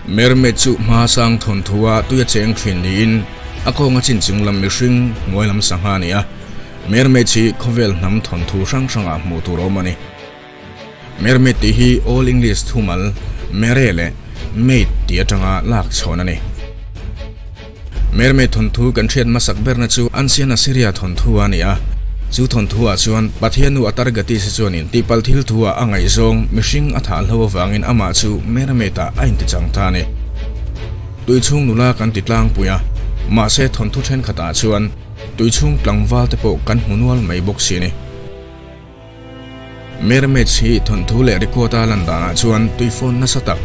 Mermaid chu hma sang thawnthua tui a cheng thin niin a kawnga chin chung lam mihring hnuai lam sangha a ni a. Mermaid hi khawvel hnam thawnthu hrang hrangah hmuh tur a awm a ni. Mermaid tih hi Old English thumal mere leh maid tih atanga lak chhawn a ni. Mermaid thawnthu kan hriat hmasak berna chu Ancient Assyria thawnthu a ni a. Chu thawnthuah chuan Pathiannu Atargatis-i chuanin tihpalh thil thuah a ngaihzawng mihring a thah hlo avangin amah chu Mermaid-ah a intichang ta a ni. Tuichhung nula kan ti tlangpui a, mahse thawnthu thenkhatah chuan tuichhung tlangval te pawh kan hmu nual mai bawk si a ni. Mermaids hi thawnthu leh record a lan danah chuan tuifawn nasa tak,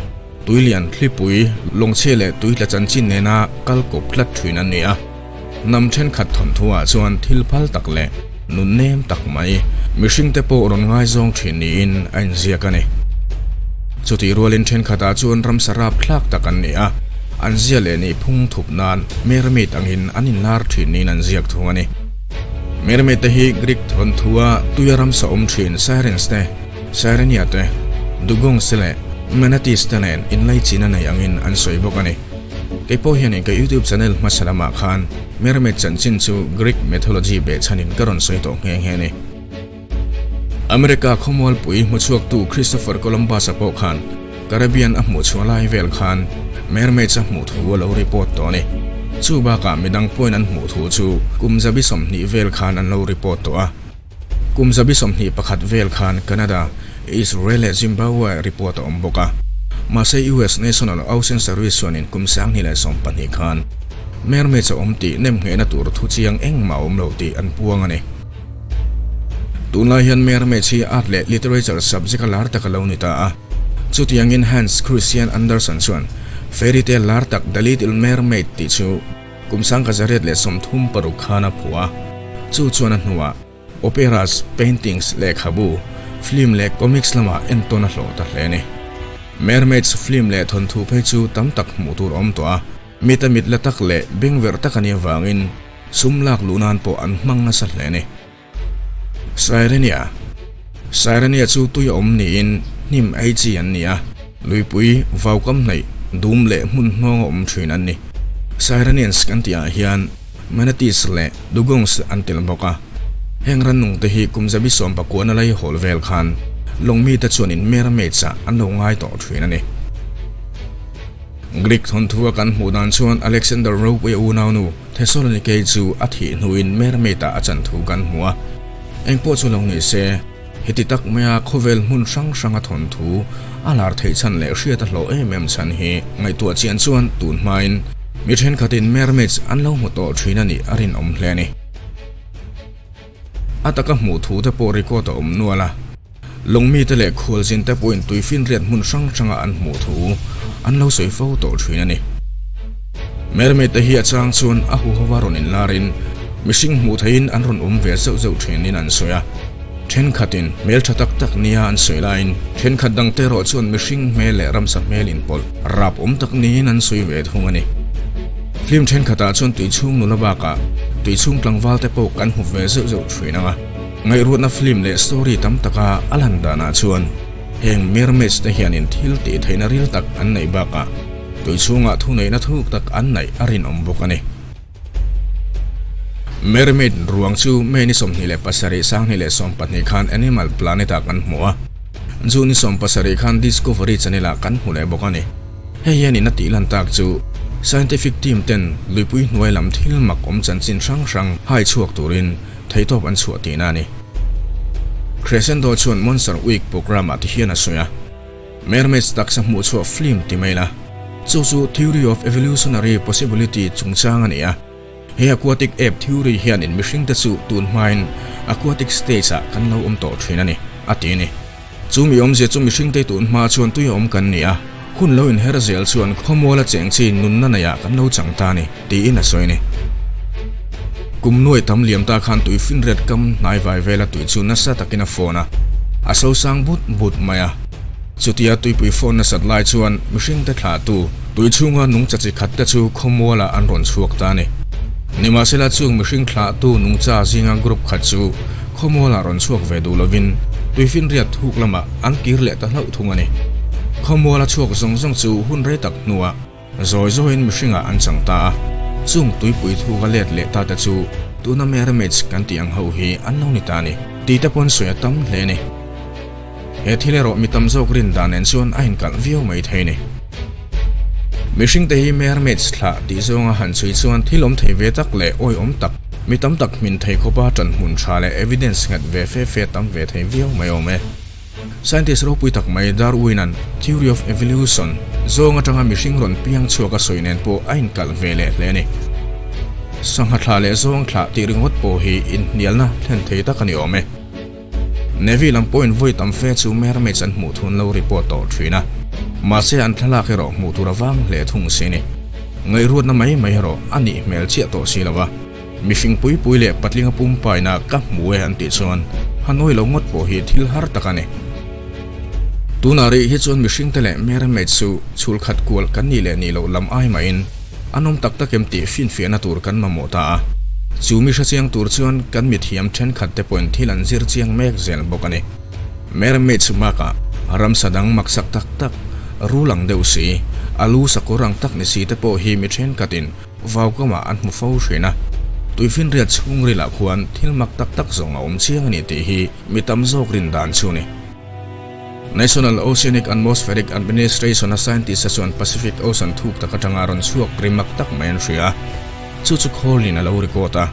tuilian, thlipui, lawngchhia leh tuitla chanchin nena kal kawp tlat thin an ni a. Hnam thenkhat thawnthuah chuan thil phal tak leh nun nem tak mai, mihringte pawh rawn ngaizawng thin niin a inziak a ni. Chutih rualin thenkhatah chuan ramsa rapthlak tak an ni a, an zia leh nih phung thup nan mermaid angin an inlar thin niin an ziak thung a ni. Mermaid te hi Greek thawnthua tuia ramsa awm thin Sirens te, Sirenia te, Dugongs te leh Manatees te nen inlaichin a nei angin an sawi bawk a ni. Kei pawh hianin ka YouTube channel hmasa lamah khan Mermaid chanchin chu Greek mythology behchhanin ka rawn sawi tawh nghe nghe a ni. America khawmualpui hmuchhuaktu Christopher Columbus-a pawh khan Caribbean a hmuhchhuah lai vel khan mermaids a hmuh thu a lo report tawh a ni. Chu bakah midang pawhin an hmuh thu chu kum zabi 20 vel khan an lo report tawh a. Kum zabi 21 vel khan Canada, Israel leh Zimbabwe report a awm bawk a. Mahse US National Ocean Service chuanin kum 2012 khan mermaids a awm tih nemnghehna tur thu chiang engmah a awm lo tih an puang a ni. Tunlai hian Mermaids hi Art leh Literature subject a lar tak a lo ni ta a. Chutiangin Hans Christian Andersen chuan fairy tale lar tak The Little Mermaid tih chu kum 1936 khan a phuah a. Chu chuan a hnuah operas, paintings, lehkhabu, film leh comics lamah entawn a hlawh ta hle a ni. Mermaids film leh thawnthu phei chu tam tak hmuh tur a awm tawh a. Mit a mit la tak leh bengverh tak a nih avangin Sum lak luh nan pawh an hmang nasa hle a ni. Sirenia Sirenia chu tui a awm niin hnim ei chi an ni a, luipui, vaukam hnaih, dum leh hmun hnawng a awm thin an ni. Sirenians kan tih ah hian manatees leh dugongs an tel bawk a. Heng rannung te hi kum zabi 19 na lai hawl vel khan lawng mite chuanin mermaids ah an lo ngai tawh thin a ni. Greek thawnthu a kan hmuh dan chuan Alexander Ropui a unaunu Thessalonike chu a thih hnuin mermaid-ah a chan thu kan hmu a. Engpawh chu lo ni se, heti tak maia khawvel hmun hrang hranga thawnthu a lar theih chhan leh hriat a hlawh em em chhan hi ngaihtuah chian chuan tun hmain mi thenkhatin mermaids an lo hmu tawh thin a nih a rinawm hle a ni. A taka hmuh thu te pawh record a awm nual a. Lawngmite leh khualzinte pawhin tuifinriat hmun hrang hranga an hmuh thu an lo sawi fo tawh thin a ni. Mermaid te hi a chang chuan a huhova rawn inlarin mihring hmuh theihin an rawn awm ve zeuh zeuh thinin an sawi a. Thenkhatin hmel tha tak tak nia an sawi laiin thenkhat dangte erawh chuan mihring hmel leh ramsa hmel inpawlh rap awm tak niin an sawi ve thung a ni. Film thenkhatah chuan tuichhung nula bakah tuichhung tlangvalte pawh kan hmu ve zeuh zeuh thin ang a. Ngaihruatna film leh story tam taka a lan danah chuan heng mermaids te hianin thil tih theihna ril tak an neih bakah tui chhungah thuneihna thuk tak an neih a rinawm bawk a ni. Mermaid ruang chu May ni 27 2012 khan Animal Planet ah kan hmu a, June ni 17 khan Discovery Channel ah kan hmu leh bawk a ni. Hei hianin a tih lan tak chu scientific team ten luipui hnuai lam thil mak awm chanchin hrang hrang hai chhuak turin Theihtawp an chhuah tihna a ni. Crescendo chuan Monster Week programme-ah ti hian a sawi a, Mermaids taksa hmuhchhuah film ti mai la, chu chu Theory of Evolutionary Possibility chungchang a ni a. He aquatic ape theory hianin mihringte chu tun hmain aquatic stage-ah kan lo awm tawh thin a ni, a ti a ni. Chu mi awmzia chu mihringte tun hma chuan tui a awm kan ni a, hun lo inher zel chuan khawmuala cheng chi nunna neiah kan lo chang ta a ni, tiin a sawi a ni. Kum nuai tam liam ta khan tui finriat kam hnai vai vela tui chu nasa takin a fawn a, a sosang but but mai a. Chutia tuipui fawn nasat lai chuan mihringte thlahtu tui chhunga nungcha chi khat te chu khawmualah an rawn chhuak ta a ni. Nimahsela chung mihring thlahtu nungcha zinga group khat chu Khawmualah rawn chhuak ve duh lovin tuifinriat thuk lamah an kir leh ta hlauh thung a ni. Khawmuala chhuak zawng zawng chu hun rei tak hnuah zawi zawiin mihringah an chang ta a, chung tuipui thuka let leh ta te chu tuna mermaids kan tih ang ho hi an lo ni ta a ni tih te pawn sawi a tam hle a ni. He thil erawh mi tam zawk rin dan nen chuan a inkalh viau mai thei a ni. Mihringte hi mermaids thlah tih zawnga han chhui chuan thil awm thei ve tak leh awihawm tak, mi tam tak hmin thei khawpa ṭanhmun ṭha leh evidence nghet ve fe fe tam ve thei viau mai awm e. Scientist ropui tak mai Darwin-a'n Theory of Evolution zawng atanga mihring rawn piang chhuak a sawi nen pawh a inkalh ve leh hle a ni. Sangha thlah leh zawng thlah tih ringawt pawh hi inhnialna thlen thei tak a ni awm e. Navy lam pawhin vawi tam fe chu mermaids an hmuh thun lo report tawh thin a, mahse an thlalak erawh hmuh tur a vang hle thung si ni. Ngaihruatna mai mai erawh a nih hmel chiah tawh si lo a. Mihring pui pui leh patlinga pumpaina ka hmu e an tih chuan Hanoi lo ngawt pawh hi thil har tak a ni. Tunah rih hi chuan mihringte leh mermaid chu chhul khat kual kan nih leh nih loh lam ai mahin an awm tak tak em tih finfiahna tur kan mamawh ta a. Chu mi hrechiang tur chuan kan mithiam thenkhat te pawhin thil an zir chiang mek zel bawk a ni. Mermaid chu bakah ramsa dang maksak tak tak, rul ang deuh si, a lu sakawr ang tak ni si te pawh hi mi thenkhatin Vaukamah an hmu fo thin a, tuifinriat chhungrilah khuan thil mak tak tak zawng a awm chiang a ni tih hi mi tam zawk rin dan chu a ni. National Oceanic Atmospheric Administration-a scientist-a chuan Pacific Ocean thuk tak atanga rawn chhuak ri mak tak mai an hria a, chu chu khawlin a lo record a.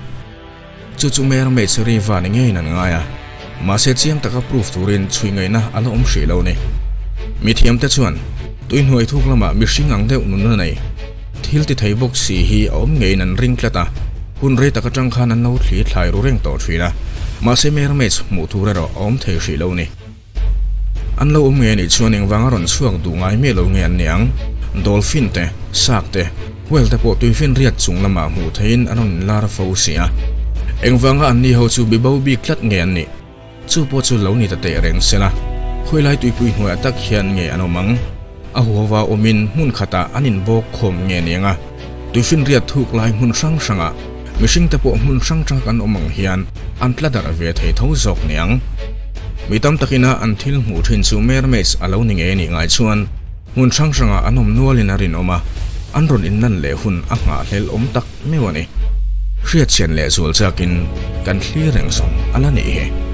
Chu chu mermaids ri va ni ngeiin an ngai a, mahse chiang taka proof turin chhui ngaihna a la awm hrih lo a ni. Mithiamte chuan tuihnuai thuk lamah mihring ang deuh nunna nei thil ti thei bawk si hi a awm ngeiin an ring tlat a, hun rei tak atang khan an lo thli thlai ru reng tawh thin a, mahse mermaids hmuh tur erawh a awm thei hrih lo a ni. An lo awm nge anih chuan engvanga rawn chhuak duh ngai miah lo nge an ni ang? Dolphin te, shark te, whale te pawh tuifin riat chung lamah hmuh theihin an rawn inlar fo si a. Engvanga anni ho chu bibo bik tlat nge an nih? Chu pawh chu lo ni ta teh reng se la, khawilai tuipui hnuaiah tak hian nge an awm ang? A huhova awmin hmun khatah an inbawk khawm nge ni ang a, tuifinriat thuk lai hmun hrang hrangah mihringte pawh hmun hrang hrang kan awm ang hian an tla darh ve thei tho zawk ni ang. Mi tam takina an thil hmuh thin chu mermaids a lo ni ngei anih ngai chuan hmun hrang hrangah an awm nualin a rinawm a, an rawn inlan leh hun a nghahhlelh awm tak meuh a ni. Hriatchian leh zual chakin kan thlir reng zawng a la nih hi.